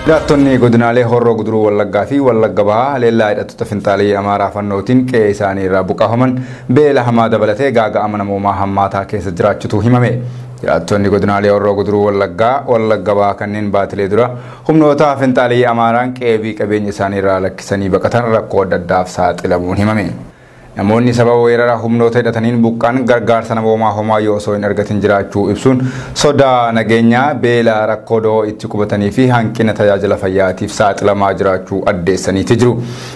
Jiraattonni godinaalee Horroo Guduruu Wallaggaa fi Wallagga Bahaa haleellaa hidhattoota finxaalii Amaaraa Fannootiin qe'ee isaanii irraa buqqaafaman beela hamaa dabalatee gaaga'ama namoomaa hammaataa keessa jiraachutu himame. Jiraattonni godinaalee Horroo Guduruu Wallaggaa, Wallagga Bahaa kanneen baatilee dura humnoota finxaalii Amaaraan qe'ee fi qabeenya isaanii irraa lakkisanii baqatan rakkoo adda addaaf saaxilamuun himame. Namoonni sababa weerara humnoota hidhataniin buqqaan gargaarsa namoomaa homaa yoo osoo hin argatin jiraachuu ibsuun sodaa nageenyaa, beela, rakkoo da'oo itti qubatanii fi hanqina tajaajila fayyaatiif saaxilamaa jiraachuu addeessaniiti jiru.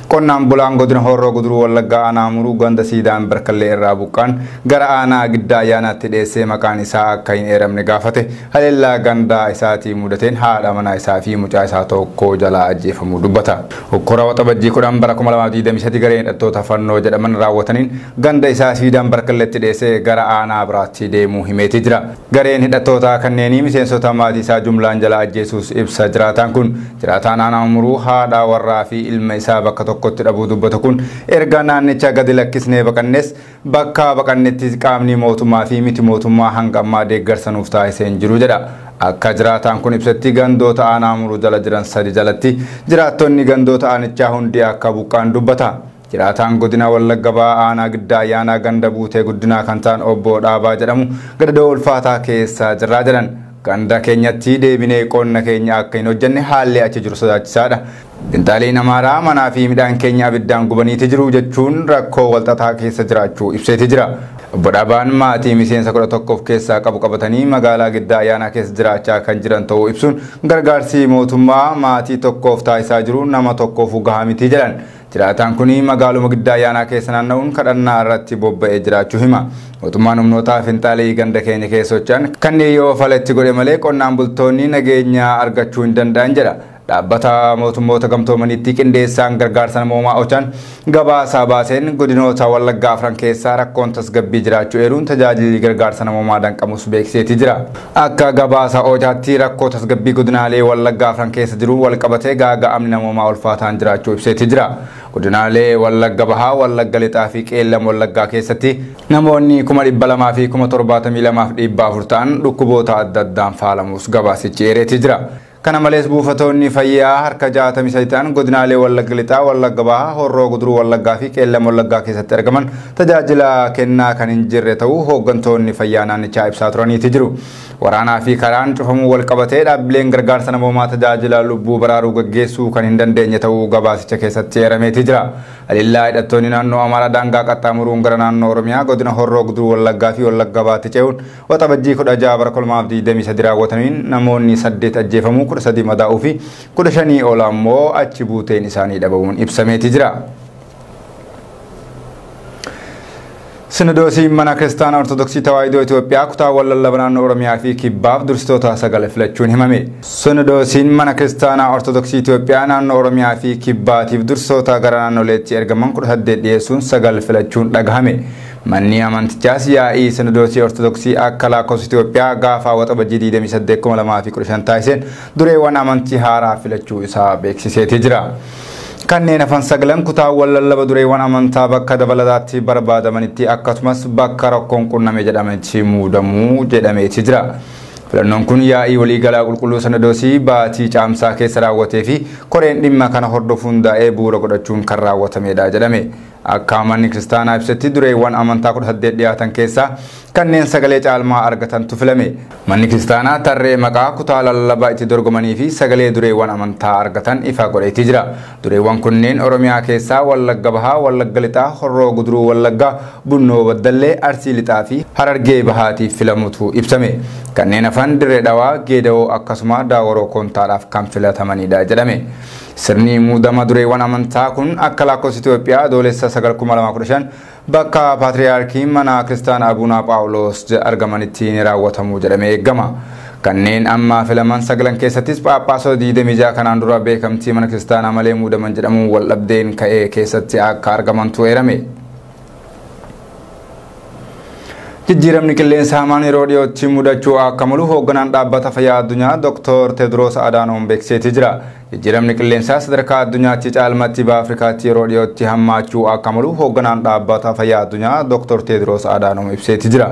Qonnaan bulaan godina Horroo Guduruu Wallaggaa aanaa Muruu ganda Siidaan Barkallee irraa buqqaan gara aanaa Giddaa Ayyaanaatti dhiyeessee maqaan isaa akka hin eeramne gaafate haleellaa gandaa isaatii mudateen haadha manaa isaa fi mucaa isaa tokko jalaa ajjeefamuu dubbata. Hokkora Waxabajjii 10 bara 2023 gareen hidhattoota Fannoo jedhaman raawwataniin ganda isaa Siidaan Barkalleetti dhiyeessee gara aanaa biraatti deemuu himeeti jira. Gareen hidhattoota kanneenii miseensota maatii isaa jumlaan jalaa ajjeesuus ibsa jiraataan kun. Jiraataan aanaa Muruu haadha warraa fi ilma isaa bakka tokkotti dhabuu dubbatu kun erga naannicha gadi lakkisnee baqannes bakka baqannetti qaamni mootummaa fi miti mootummaa hanga ammaa deeggarsa nuuf taasisee hin jiru jedha. Akka jiraataan kun ibsetti gandoota aanaa Muruu jala jiran sadi jalatti jiraattonni gandoota aanichaa hundi akka buqqaan dubbata. Jiraataan godina Wallagga Bahaa aanaa Giddaa Ayyaanaa ganda Buutee Guddinaa kan ta'an obbo Dhaabaa jedhamu gadadoo ulfaataa keessa jirraa jedhan. Ganda keenyatti deebinee qonna keenya akka hin hojjenne haalli achi jiru sodaachisaadha. Finxaaliin Amaaraa manaa fi midhaan keenya abiddaan gubaniiti jiru jechuun rakkoo walxaxaa keessa jiraachuu ibseeti jira. Obbo Dhaabaan maatii miseensa 11 of keessaa qabu qabatanii magaalaa Giddaa Ayyaanaa keessa jiraachaa kan jiran ta'uu ibsuun gargaarsi mootummaa maatii tokkoof taasisaa jiru nama tokkoof gahaa miti jedhan. Jiraataan kun magaaluma Giddaa Ayyaanaa keessa naanna'uun kadhannaa irratti bobba'ee jiraachuu hima. Mootummaan humnoota finxaalii ganda keenya keessa socho'an kanneen yoo falatti godhe malee qonnaan bultoonni nageenya argachuu hin danda'an jedha. Dhaabbata mootummoota gamtoomaniitti qindeessaan gargaarsa namoomaa Ochaan gabaasaa baaseen godinoota Wallaggaa afran keessaa rakkoon tasgabbii jiraachuu eeruun tajaajilli gargaarsa namoomaa danqamus beeksiseeti jira. Akka gabaasa Ochaatti rakkoo tasgabbii godinaalee Wallaggaa afran keessa jiru walqabatee gaaga'amni namoomaa ulfaataan jiraachuu ibseeti jira. Godinaalee Wallagga Bahaa, Wallagga Lixaa fi Qeellam Wallaggaa keessatti namoonni 272,072,400 ta'an dhukkuboota adda addaan faalamuus gabaasichi eereeti jira. Kana malees buufatoonni fayyaa harka 63 ta'an godinaalee Wallagga Lixaa, Wallagga Bahaa, Horroo Guduruu Wallaggaa fi Qeellam Wallaggaa keessatti argaman tajaajila kennaa kan hin jirre ta'uu hooggantoonni fayyaa naannichaa ibsaa turaniiti jiru. Waraanaa fi karaan cufamuu wal qabatee dhaabbileen gargaarsa namoomaa tajaajila lubbuu baraaruu gaggeessuu kan hin dandeenye ta'uu gabaasicha keessatti eerameeti jira. Haleellaa hidhattoonni naannoo Amaaraa daangaa qaxxaamuruun gara naannoo Oromiyaa godina Horroo Guduruu Wallaggaa fi Wallagga Bahaatti ce'uun Waxabajjii 16 bara 2023 raawwataniin namoonni 8 ajjeefamuu, 13 madaa'uu fi 15 ol ammoo achi buuteen isaanii dhabamuun ibsameeti jira. Sinodoosiin mana kiristaanaa Ortodoksii Tawaahidoo Itoophiyaa kutaawwan lallaba naannoo Oromiyaa fi Kibbaaf dursitoota 9 filachuun himame. Sinodoosiin mana kiristaanaa Ortodoksii Itoophiyaa naannoo Oromiyaa fi Kibbaatiif dursitoota gara naannoleetti ergaman 18 dhiyeessuun 9 filachuun dhagahame. Manni amantichaas yaa'ii Sinodoosii Ortodoksii akka lakkoofsa Itoophiyaa gaafa Waxabajjii 28 2015 taasiseen dureewwan amantii haaraa filachuu isaa beeksiseeti jira. Kanneen hafan 9 kutaawwan lallaba dureewwan amantaa bakka dabalataatti barbaadamanitti akkasumas bakka rakkoon qunname jedhametti muudamuu jedhameeti jira. Filannoon kun yaa'ii waliigalaa qulqulluu Sinodoosii baatii caamsaa keessa raawwatee fi koreen dhimma kana hordofuun daa'ee bu'uura godhachuun kan raawwatamedha jedhame. Akka manni kiristaanaa ibsetti dureewwan amantaa 18 dhiyaatan keessaa kanneen sagalee caalmaa argatantu filame. Manni kiristaanaa tarree maqaa kutaa lallabaa itti dorgomanii fi sagalee dureewwan amantaa argatan ifa godheeti jira. Dureewwan kunneen Oromiyaa keessaa Wallagga Bahaa, Wallagga Lixaa, Horroo Guduruu Wallaggaa, Bunnoo Baddallee, Arsii Lixaa fi Harargee Bahaatiif filamutu ibsame. Kanneen hafan Dirree Dhawaa, Geedawoo akkasuma Daawaroo Koontaadhaaf kan filatamanidha jedhame. Sirni muudama dureewwan amantaa kun akka lakkoofsa Itoophiyaa adoolessa 9 2015 bakka Paatriyaarkiin mana kiristaanaa Abuunaa Phaawulos argamanitti ni raawwatamu jedhamee eegama. Kanneen amma filaman 9 keessattis Phaaphaasota 26 kanaan dura beekamtii mana kiristaanaa malee muudaman jedhamuun wal dhabdeen ka'ee keessatti akka argamantu eerame. Jijjiiramni qilleensa hamaan yeroo dhiyootti mudachuu akka malu hoogganaan dhaabbata fayyaa addunyaa Dr. Tedros Adhanom beeksiseeti jira. Jijjiiramni qilleensaa sadarkaa addunyaatti caalmatti baha Afrikaatti yeroo dhiyootti hammaachuu akka malu hoogganaan dhaabbata fayyaa addunyaa Dr. Teediroos Adaanoom ibseeti jira.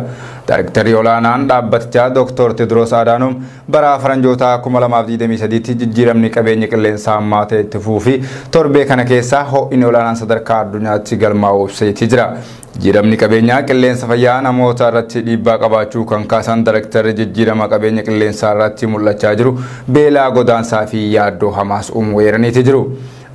Daayrektarri olaanaan dhaabbatichaa Dr. Teediroos Adaanoom bara faranjoota 2023tti jijjiiramni qabeenya qilleensaa hammaa ta'e itti fufuu fi torbee kana keessaa ho'inni olaanaan sadarkaa addunyaatti galmaa'uu ibseeti jira. Jijjiiramni qabeenyaa qilleensa fayyaa namoota irratti dhiibbaa qabaachuu kan kaasan daayrektarri jijjiirama qabeenya qilleensaa irratti mul'achaa jiru beelaa, godaansaa fi yaaddoo hamaas uumuu eeraniiti jiru.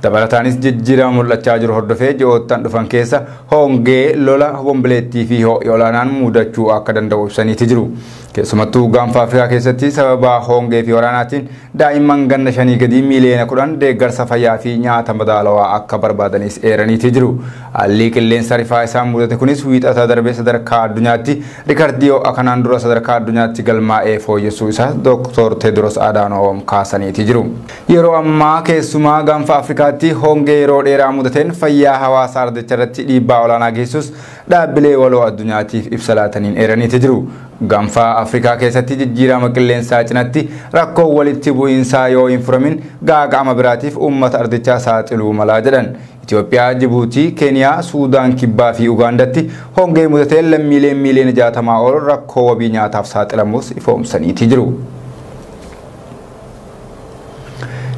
Dabalataanis jijjiirama mul'achaa jiru hordofee ji'oottan dhufan keessa hongee, lola, bombileettii fi ho'i olaanaan mudachuu akka danda'u ibsaniiti jiru. Keessumattuu gaanfa Afrikaa keessatti sababa hongee fi waraanaatiin daa'imman ganna 5 gadii miiliyoona 10 deeggarsa fayyaa fi nyaata madaalawaa akka barbaadanis eeraniiti jiru. Haalli qilleensa rifaa isaan mudate kunis wiixata darbee sadarkaa addunyaatti rikardii ho'a kanaan dura sadarkaa addunyaatti galmaa'ee fooyyessuu isaa Dr. Teediroos Adaanoom kaasaniiti jiru. Yeroo ammaa keessumaa gaanfa Afrikaatti hongee yeroo dheeraa mudateen fayyaa hawaasaa ardicha irratti dhiibbaa olaanaa geessus dhaabbilee waloo addunyaatiif ibsa laataniin eeraniiti jiru. Gaanfa Afrikaa keessatti jijjiirama qilleensaa cinatti rakkoo walitti bu'iinsaa yoo hin furamin gaaga'ama biraatiif uummata ardichaa saaxiluu malaa jedhan. Itoophiyaa, Jibuutii, Keeniyaa, Suudaan Kibbaa fi Ugaandatti hongee mudateen lammiileen miiliyoona 60 ol rakkoo wabii nyaataaf saaxilamus ifoomsaniiti jiru.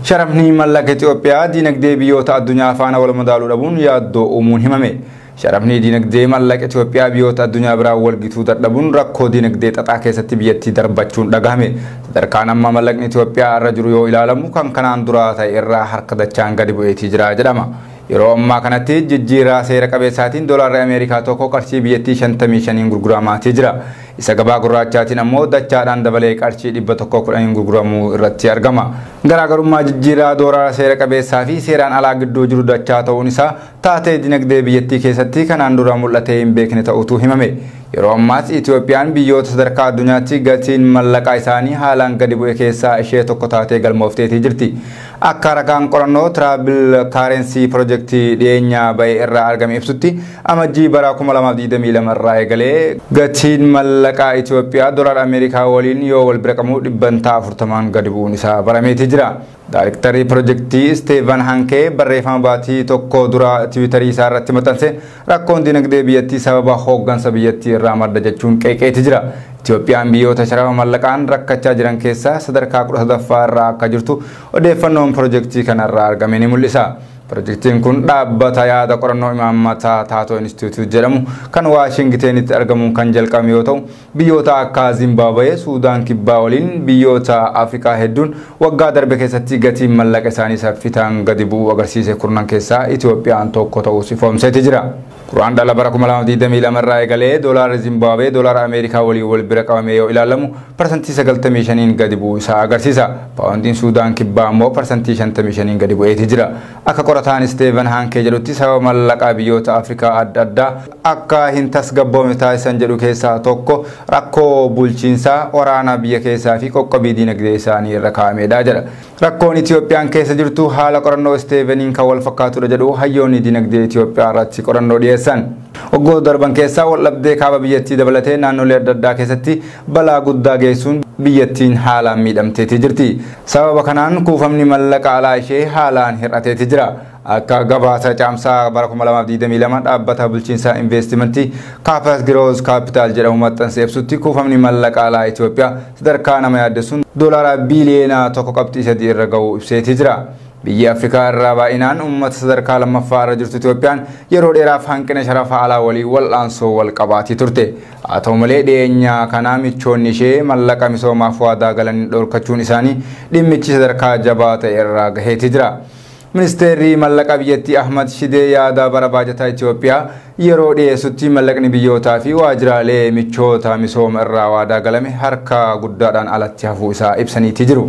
Sharafni mallaqa Itoophiyaa diinagdee biyyoota addunyaa faana wal madaaluu dhabuun yaaddoo uumuun himame. Sharafni diinagdee mallaqa Itoophiyaa biyyoota addunyaa biraa wal gituu dadhabuun rakkoo diinagdee xaxaa keessatti biyyattii darbachuun dhagahame. Sadarkaan amma mallaqni Itoophiyaa irra jiru yoo ilaalamu kan kanaan duraa ta'e irraa harka dachaan gadi bu'eetii jira jedhama. Yeroo ammaa kanatti jijjiirraa seera qabeessaatiin doolaarri Ameerikaa tokko qarshii biyyattii 55 gurguramaatii jira. Isa gabaa gurraachaatiin ammoo dachaadhaan dabalee qarshii 110 gurguramuu irratti argama. Garaagarummaa jijjiirraa doolaara seera qabeessaa fi seeraan alaa gidduu jiru dachaa ta'uun isaa taatee dinagdee biyyattii keessatti kanaan dura mul'atee hin beekne ta'utu himame. Yeroo ammaas Itoophiyaan biyyoota sadarkaa addunyaatti gatiin mallaqaa isaanii haalaan gadi bu'e keessaa ishee tokko taatee galmoofteetii jirti. Akka ragaan qorannoo Tiraabil Kaarensi Piroojeektii dhiyeenyaa ba'e irraa argame ibsutti amajjii bara 2022 irraa eegalee gatiin mallaqaa Itoophiyaa doolaara Ameerikaa waliin yoo wal bira qabu 40% gadi bu'uun isaa barameetii jira. Daayrektarri piroojeektii Steven Hankee barreeffama baatii tokko dura tiwiitarii isaa irratti maxxanse rakkoon dinagdee biyyattii sababa hooggansa biyyattii irraa madda jechuun qeeqeeti jira. Itoophiyaan biyyoota sharafa mallaqaan rakkachaa jiran keessaa sadarkaa 13ffaa irraa akka jirtu odeeffannoon piroojeektii kanarraa argame ni mul'isa. Piroojeektiin kun dhaabbata yaada qorannoo imaammataa Taatoo Inistituut jedhamu kan Waashingitenitti argamuun kan jalqabame yoo ta'u biyyoota akka Zimbaabuwee, Suudaan Kibbaa waliin biyyoota Afrikaa hedduun waggaa darbe keessatti gatiin mallaqa isaanii saffitaan gadi bu'uu agarsiise kurnan keessaa Itoophiyaan tokko ta'uu ifoomseeti jira. Quraan dhala bara 2022 irraa eegalee doolaarri Zimbaabuwee doolaara Ameerikaa waliin wal bira qabamee yoo ilaalamu 95% gadi bu'uu isaa agarsiisa. Paawundiin Suudaan Kibbaa immoo 55% gadi bu'eeti jira. Akka qorataan Steven Hankee jedhutti sababa mallaqaa biyyoota Afrikaa adda addaa akka hin tasgabboomne taasisan jedhu keessaa tokko rakkoo bulchiinsaa waraanaa biyya keessaa fi qoqqobii diinagdee isaanii irra kaa'amedha jedha. Rakkoon Itoophiyaan keessa jirtu haala qorannoo Steveniin kan wal fakkaatudha jedhu hayyoonni diinagdee Itoophiyaa irratti qorannoo dhiyeessan. Waggoota darban keessaa waldhabdee kaaba biyyattii dabalatee naannolee adda addaa keessatti balaa guddaa geessuun biyyattiin haalaan miidhamteetii jirti. Sababa kanaan kuufamni mallaqa alaa ishee haalaan hir'ateeti jira. Akka gabaasa caamsaa bara 2022 dhaabbata bulchiinsaa investimentii Kaapas Giroos Kaapitaal jedhamu maxxanse ibsutti kuufamni mallaqa alaa Itoophiyaa sadarkaa nama yaaddessuun doolaara biiliyoona 1.3 irra ga'uu ibseetii jira. Biyyi Afrikaa irraa baay'inaan uummata sadarkaa lammaffaa irra jirtu Itoophiyaan yeroo dheeraaf hanqina sharafa alaa waliin wal'aansoo wal qabaatii turte. Haa ta'u malee dhiyeenya kanaa michoonni ishee mallaqa misoomaaf waadaa galan dhorkachuun isaanii dhimmichi sadarkaa jabaa ta'e irraa gaheetii jira. Ministeerri mallaqa biyyattii Ahmad Shidee yaada bara baajataa Itoophiyaa yeroo dhiyeessutti mallaqni biyyootaa fi waajjiraalee michoota misooma irraa waadaa galame harka guddaadhaan alatti hafuu isaa ibsaniitii jiru.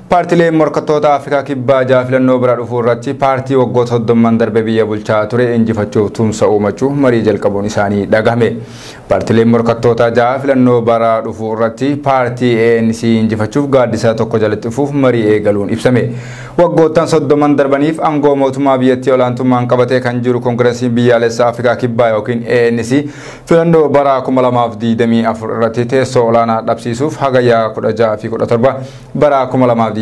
Paartileen morkattoota Afrikaa Kibbaa ja'a filannoo bira dhufuu irratti paartii waggoota 30 darbe biyya bulchaa ture injifachuuf tumsa uumachuu marii jalqabuun isaanii dhagahame. Paartileen morkattoota ja'a filannoo bara dhufuu irratti paartii ANC injifachuuf gaaddisa tokko jalatti dhufuuf marii eegaluun ibsame. Waggoottan 30 darbaniif aangoo mootummaa biyyattii olaantummaan qabatee kan jiru Koongiresiin biyyaalessaa Afrikaa Kibbaa yookiin ANC filannoo bara 2024 irratti teessoo olaanaa dhabsiisuuf hagayyaa 16 fi 17 bara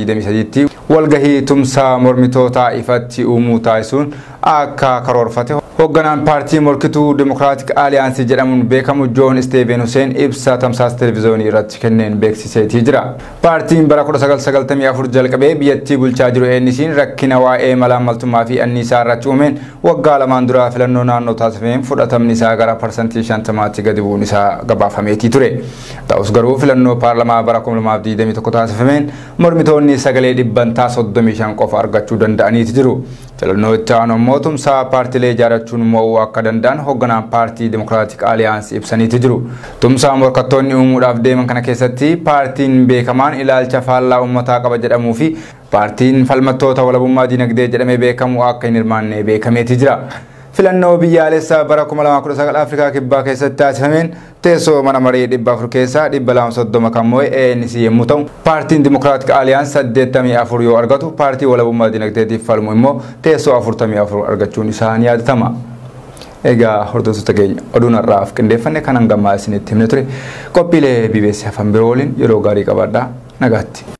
2023tti walgahii tumsaa mormitootaa ifatti uumuu taasisuun akka karoorfate hoogganaan paartii morkituu Dimokiraatik Aliyaansii jedhamuun beekamu Joon Isteeven Huseen ibsa tamsaasa televiziyoonii irratti kenneen beeksiseetii jira. Paartiin bara 1994 jalqabee biyyattii bulchaa jiru ANC'n rakkina waa'ee malaammaltummaa fi anniisaa irratti uumeen waggaa lamaan dura filannoo naannoo taasifameen fudhatamni isaa gara 50%tti gadi bu'uun isaa gabaafameetii ture. Ta'us garuu filannoo paarlamaa bara 2021 taasifameen mormitoonni sagalee 35% qofa argachuu danda'aniiti jiru. Filannoo itti aanu immoo tumsaa paartiilee ijaarrachuun mo'uu akka danda'an hoogganaan paartii Dimokiraatik Aliyaansii ibsaniiti jiru. Tumsaa morkattoonni uumuudhaaf deeman kana keessatti paartiin beekamaan ilaalcha faallaa uummataa qaba jedhamuu fi paartiin falmattoota walabummaa dinagdee jedhamee beekamu akka hin hirmaanne beekameeti jira. Filannoo biyyaalessaa bara 2019 Afrikaa Kibbaa keessatti taasifameen teessoo mana maree 400 keessaa 230 kan mo'e ANC yommuu ta'u, paartiin Dimokiraatik Aliyaans 84 yoo argatu, paartii walabummaa dinagdeetiif falmu immoo teessoo 44 argachuun isaa ni yaadatama. Egaa hordoftoota keenya, oduun har'aaf qindeeffanne kan hangammaa isinitti himne ture. Qophiilee BBC hafan biroo waliin yeroo gaarii qabaadhaa. Nagaatti.